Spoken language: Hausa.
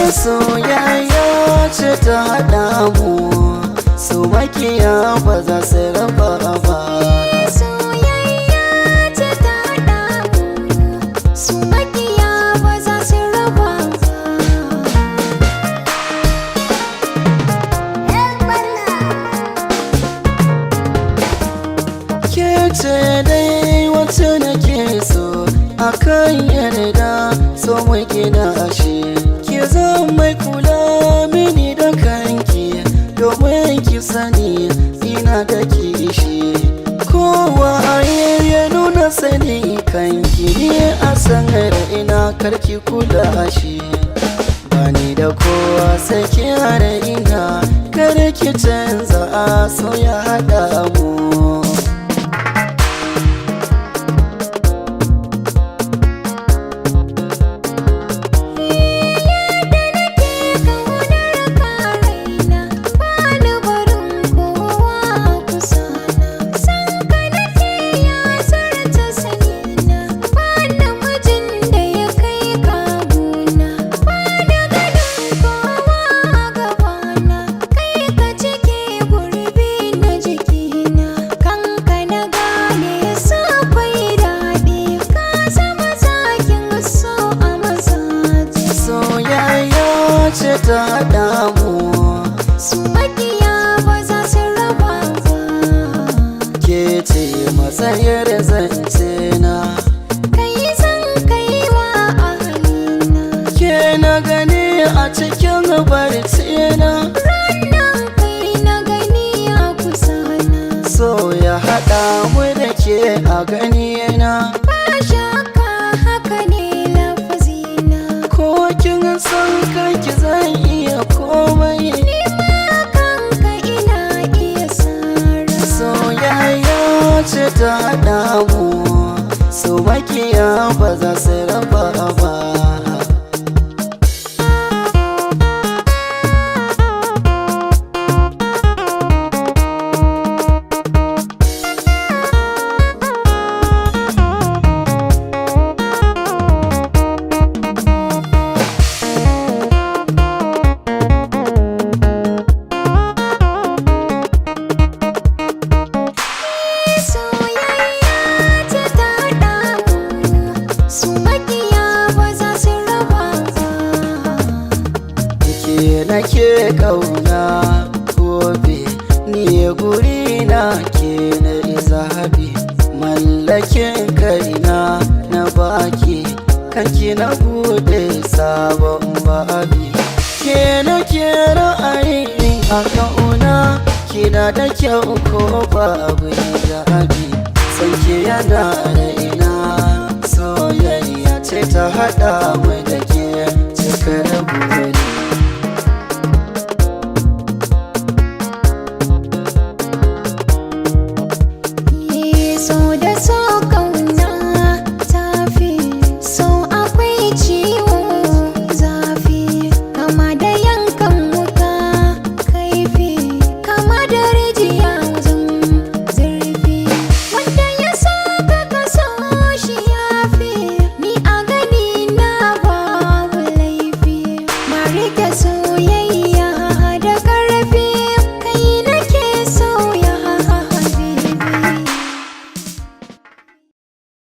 Soyayya ce ta haɗa mu, su makiya ba za su raba ba. Soyayya ce ta haɗa mu, su makiya ba za su raba ba. Ke ce dai wacce nake so, akan yarda so mu gina shi. Ki zan mai kula mini da kanki, domin ki sani ina da kishi. Kowa ya nuna sani kanki, ni a sanar ina karki kula shi. Bani da kowa sai ki har ina, kar ki canza a so ya haɗa mu. Yadda nake ƙaunar ka raina, bani barin kowa a kusa na. San ka nake ya zarta sanina, ba namijin da ya kai ka guna. Bani ganin kowa a gabana, kai ka cike gurbi na jikina. Kanka na gane so akwai daɗi, ka zama zakin so a mazaje. Soyayya ce ta haɗa mu, Su makiya ba za su raba ba. ke ce matsayar zance na. Kai zan kai wa ahalina, Ke na gani a cikin barci na, ranar kai na gani a kusa na. so ya haɗa mu da ke a gani na. Ba shakka haka ne lafazina, Ko kin san kanki zan iya komai. ni ma kanka ina iya sara. Soyayya ce ta haɗa mu, su makiya ba za su raba ba. Soyayya ce ta haɗa mu, su makiya ba za su raba ba. Ke nake kauna gobe, ni guri na ke na zabi, mallakin kaina na baki, kanki na bude sabon babi. Ke nake ra'ayi a kauna, kina da kyau ko babu hijabi, san ke yana raina. Soyayya ce ta haɗa mu da ke cikar buri. So da so kauna tafi, so akwai ciwo zafi, kama da yankan wuka kaifi, kama da rijiya wajen zurfi. Wanda ya saka ka so shi yafi, ni a gani na babu laifi, na rike soyayya.